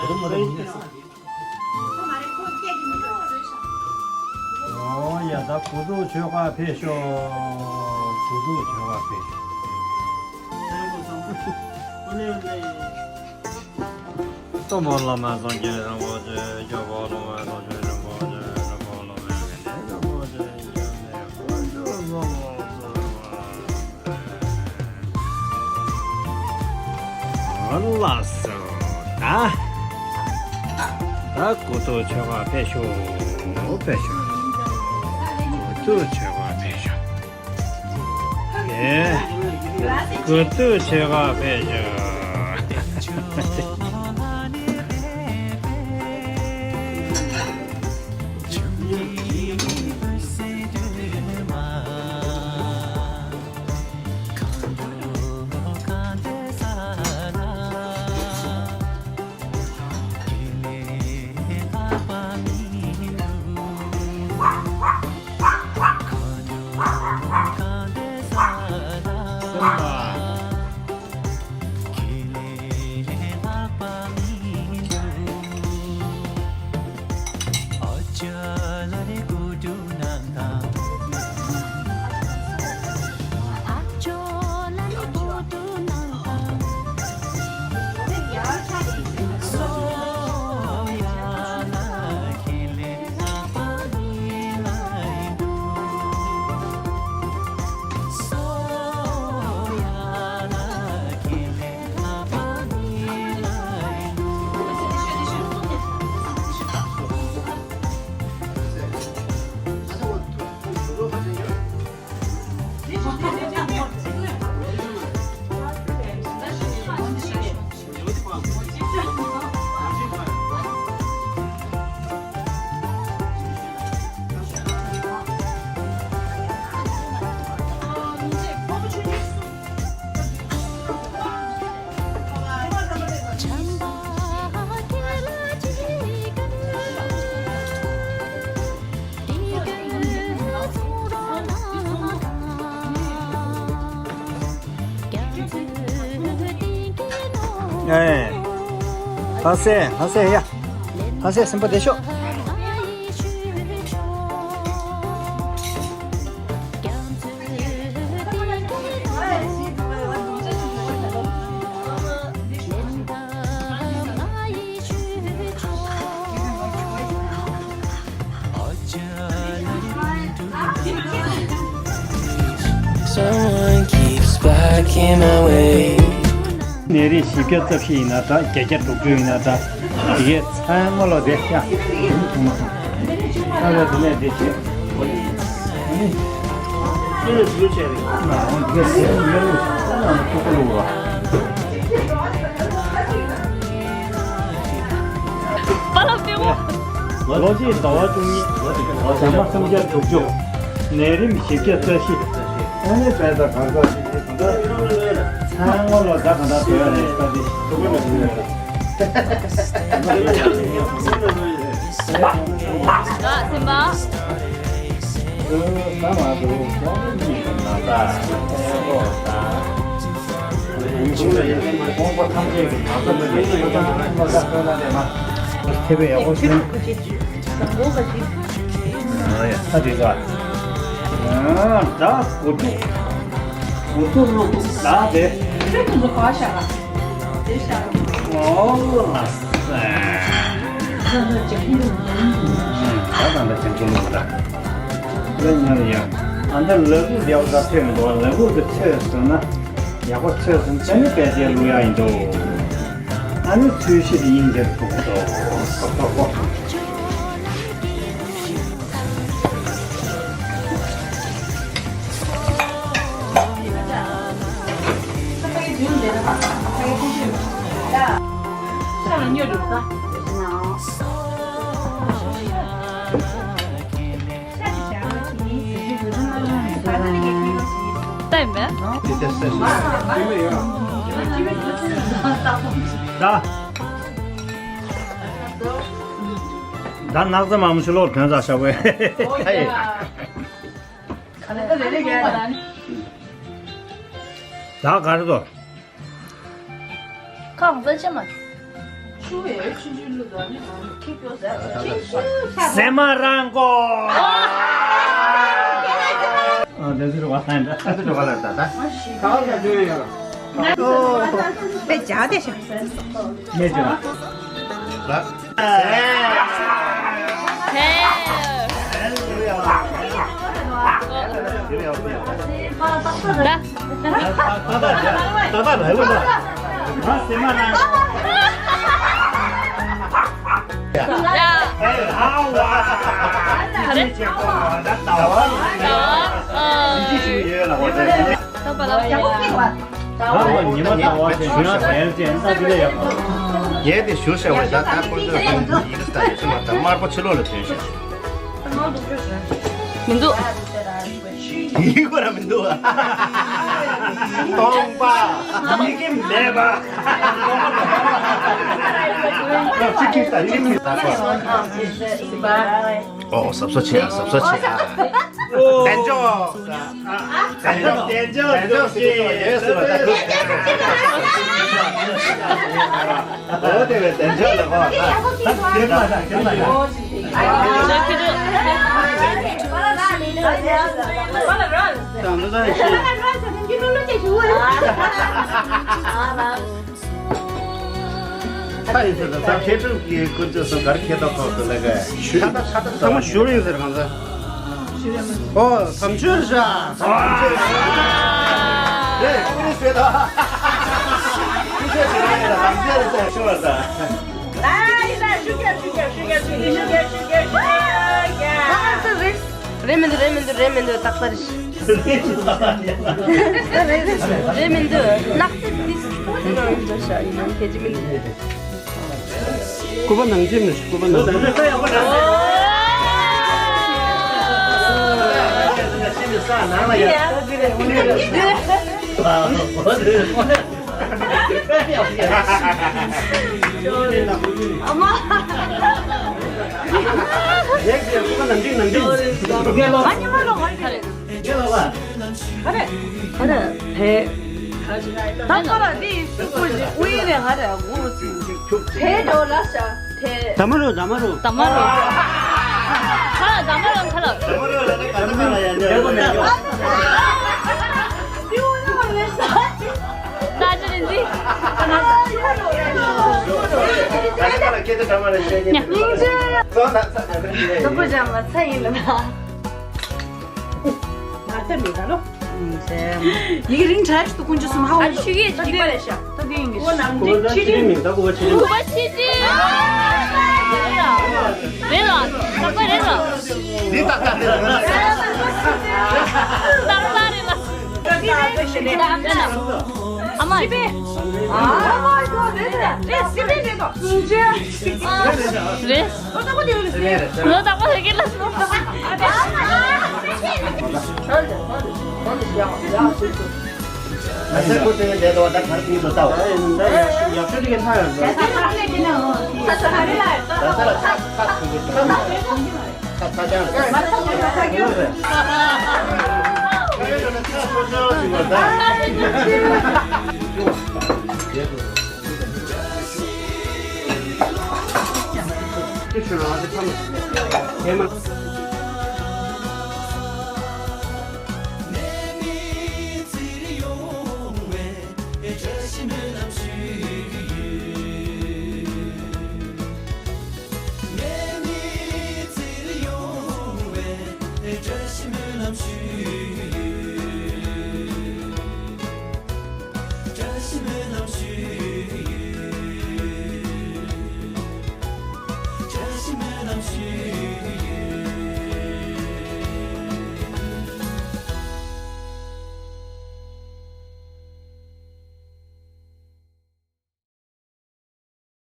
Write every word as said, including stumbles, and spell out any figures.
ཨོ་ཡ། ད་གུ་ཐུག་མཆོད་གར་ཕེབས་ཤོག་གུ་ཐུག་མཆོད་གར་ཕེབས་ཤོག་སྟོན་པ་བླ་མ་སངས་རྒྱས་རིན་པོ་ཆེ། སྐྱོབ་པ་སློབ་དཔོན་རྡོ་རྗེ་རིན་པོ་ཆེ། རིན་པོ་སློབ་དཔོན་རིན་པོ་ཆེ། ལགས་སོ། ད་ད་གུ་ཐུག་མཆོད་གར་ཕེབས་ཤོག་ཕེབས་ཤོག་གུ་ཐུག་མཆོད་གར་ཕེབས་ཤོག་ཨེ། གུ་ཐུག་མཆོད་གར་ཕེབས་ཤོག་ཨེ། ལྷ་སྲས། ལྷ་སྲས་ཡ། ལྷ་སྲས་སེམས་པ་བདེ་ཤོག Someone keeps blocking my way. ནས་རིམས་བཞི་བརྒྱ་རྩ་བཞི་ཡིན་ན་འདྲ། བརྒྱད་བརྒྱ་དྲུག་ཅུ་ཡིན་ན་འདྲ། དེ་གའི་ཚང་མ་ལོ་དེ་ཡ། ཨ་ལ་དེ་ནས་དེ་བྱེད། ཨ་འོ་དེ་གའི་ཟས་མི་རུ་ཨ་ལ་ཐུག་པ་ལུག་བ། པ་ལགས་སྟོན་པ། ལོ་གཅིག་ཟླ་བ་བཅུ་གཉིས། བྱམས་པ་སུམ་བརྒྱ་དྲུག་ཅུ། ནད་རིམས་བཞི་བརྒྱ་རྩ་བཞི། ཨ་ནི་བས་ད་གང་ཟག་ཅིག་གིས་ད་ལྟ་ཚང་མ་ལ་ད་གང་ལྟར་འདོད་ཡ་རེད་ད་དེ་ཐུག་པ་ལ་ཐུག་ཡ་རེད། ད་སེམས་པ། ད་ལྟ་ལ་ཅང་ཅི་ལུགས་ད། ལ་ཉར་ཡ། ཨ་ད་ལ་ལུག་ཡག་ད་ཐོས་མི་འདུག་ལ་ལུག་གི་ཐོས་སོང་ན། ཡག་པོ་ཐོས་སོང་ཙང་ནི་དཔེ་དེ་ལུག་ཡག་ཡིན་འདུག་ཨ་ནི་ཚུལ་ཤིག་ཡིན་འདིར་འདུག་འདུག་ལྟ་ཡིན་པས། ད། ད་ནགས་ཚལ་མ་མོ་ཕྱི་ལོགས་དོན་རྩ་ཤག་པས། ད་ག་རེ་དོ། ཁ་གང་ས་ཆེ་མ། སེམས་མ་རང་གོ། ཨ་དེ་ཚོ་བ་ལ་ད་ད། ད་ཚོ་བ་ལ་ད་ད། ཁ་ཁ་ཅུ་ཡ། དཔེ་བྱ་དེ་ཤ། ངས་བྱ། ལ། ད། ད་ད་ད་ད་ད། ང་སེམས་མ་རང་། ཡ། ཨེ་ཨ་ཝ། ག་རེ། ཅེ་ཅེ་ཀོ་ང་ད་ད་བ། ད་བ། ཨ། ཡིན་གཅིག་ཞུ་ཡོད་ལ་བ། ད་བ་ལ། ད་བ་ཉི་མ་ད་བ་ཞེས་ཞུ་ན་ད་ཡར་ཅན་ད་དེ་ལ་ཡག་པ། ཡས་དེ་ཞུ་ཤ་བ་ད་ད་ཁོ་ཚོས་ཡིག་ས་ཡོད་ཚད་མ་ད་དམར་པོ་ཕྱི་ལོགས་ལ་ཐོན་ཤ། མི་འདུག་ཡིག་ཁོ་ར་མི་འདུག་སྟོང་པ། ཡི་གེ་མེད་པ། ཨོ་གཟབ་གཟབ་བྱེད་ཨ། གཟབ་གཟབ་བྱེད་ཨ། དལ་འབྱོར། དལ་འབྱོར། དལ་འབྱོར། དལ་འབྱོར་ཞིག་ཡོད་ཟེར་བ་ད་ཁུ། ཨོ་དེ་བས་དལ་འབྱོར་ལ་གོ། ད་དེ་མ་ད་དེ་མ་ད། ད་ཡིན་ཟེར་ད་ད་ཁེ་ཁྲིམས་ཀྱི་ཀུན་སྤྱོད་སོགས་གར་ཁེ་ཐོག་ཐོག་ཏུ་ལས་ཀ་ཞུ་ད་ད་ད་ད་ཚང་མ་ཞུ་རེད་ཟེར་གང་ཟེར། ཨོ་དམ་ཆོས་ཤ། དམ་ཆོས་ཤ། རེད་ཀུན་ཟེར་ད། ཀུན་ཟེར་ཟེར་ཡ་ལ་དམ་ཆོས་ཟེར་ཞུ་བ་ད། ཨ་ཡིན་ད་ཞུ་རྒྱ་ཞུ་རྒྱ་ཞུ་རྒྱ་ཞུ་རྒྱ་ཞུ་རྒྱ་ཞུ་རྒྱ། རེད་མི་འདུག་རེད་མི་འདུག་རེད་མི་འདུག་རྟག་པར། རེད་མི་འདུག་ནག་ཚེ་འདི་ནང་ཡིན་ཤག་ཡིན་ནམ་ཁྱེད་ཀྱི་མི་འདུག་སྐུ་པ་ནང་ཆེན་མི་སྐུ་པ་ནང་ཆེན། ཨ་མ། ཡེག་ཡེག་སྐུ་པ་ནང་ཆེན་ནང་ཆེན། ཨ་ཉི་མ་ལོ་ཧ་རེ། ཧ་རེ། ཧ་རེ། ཧེ། ད་ཁོ་ལ་འདི་སུ་ཀུ་ཞིག་ཨུ་ཡིན་རེད་ཧ་རེ་ཨུ་ཚུགས་ཀྱི་ཁྱུག་ཀྱི། དེ་འགྲོ་ལ་ཤ་དེ། ད་མ་རུ་ད་མ་རུ། ད་མ་རུ། ཁ་ལ་ད་མ་རུ་ཁ་ལ། ད་མ་རུ་ལ་ནི་ག་ད་མ་ལ་ཡ་འདི་འོ་ན་ཡ། འདི་འོ་ན་རེད་ས། ད་ཅི་རེད་འདི། ད་ཁ་ལ་སྐད་ཆ་ད་མ་རེད་བཤད་ཀྱི། སྙིང་རྗེ། ད་ཁོ་ཅག་མ་ཚ་ཡིན་ལ་ན། ང་ལྟ་མི་དགའ་ལོ། ཡི་གེ་རིང་དྲགས་ཤིག་ཏུ་ཀུན་སྤྱོད་སུམ་ཧ་འོ། ཨ་ཤུ་གེ་ཅིག་པ་རེད་ཤག་ད་དེ་ཡིན་གི་ཤག་ཁོ་ན་འདི་ཁྱི་རིང་མིན་ད་ཁོ་བ་ཁྱི་རིང་། ཁོ་བ་ཁྱི་རིང་། རེད་ལ། རྟག་པ་རེད་ལ། འདི་ཏག་ཏག་རེད་ལ། རྟག་པ་རེད་ལ། ཨ་མ། རེད་རེད་རེད། རེད། ལོ་དག་པ་དེ་ལ་སོང་། ལོ་དག་པ་དེ་ག་ལ་སོང་། ཨ་ཙི་ཁོ་དེ་ལས་དོ་ད་གར་དེ་ལོ་ཏའོ། ཡག་ཤོས་དེ་ག་ཐ་ཡོད་ལ། ད་ས་ལ་ཚ་ཚ་ཚ་ཚ་ཚ་ཚ་ཚ་ཚ་ཚ་ཚ།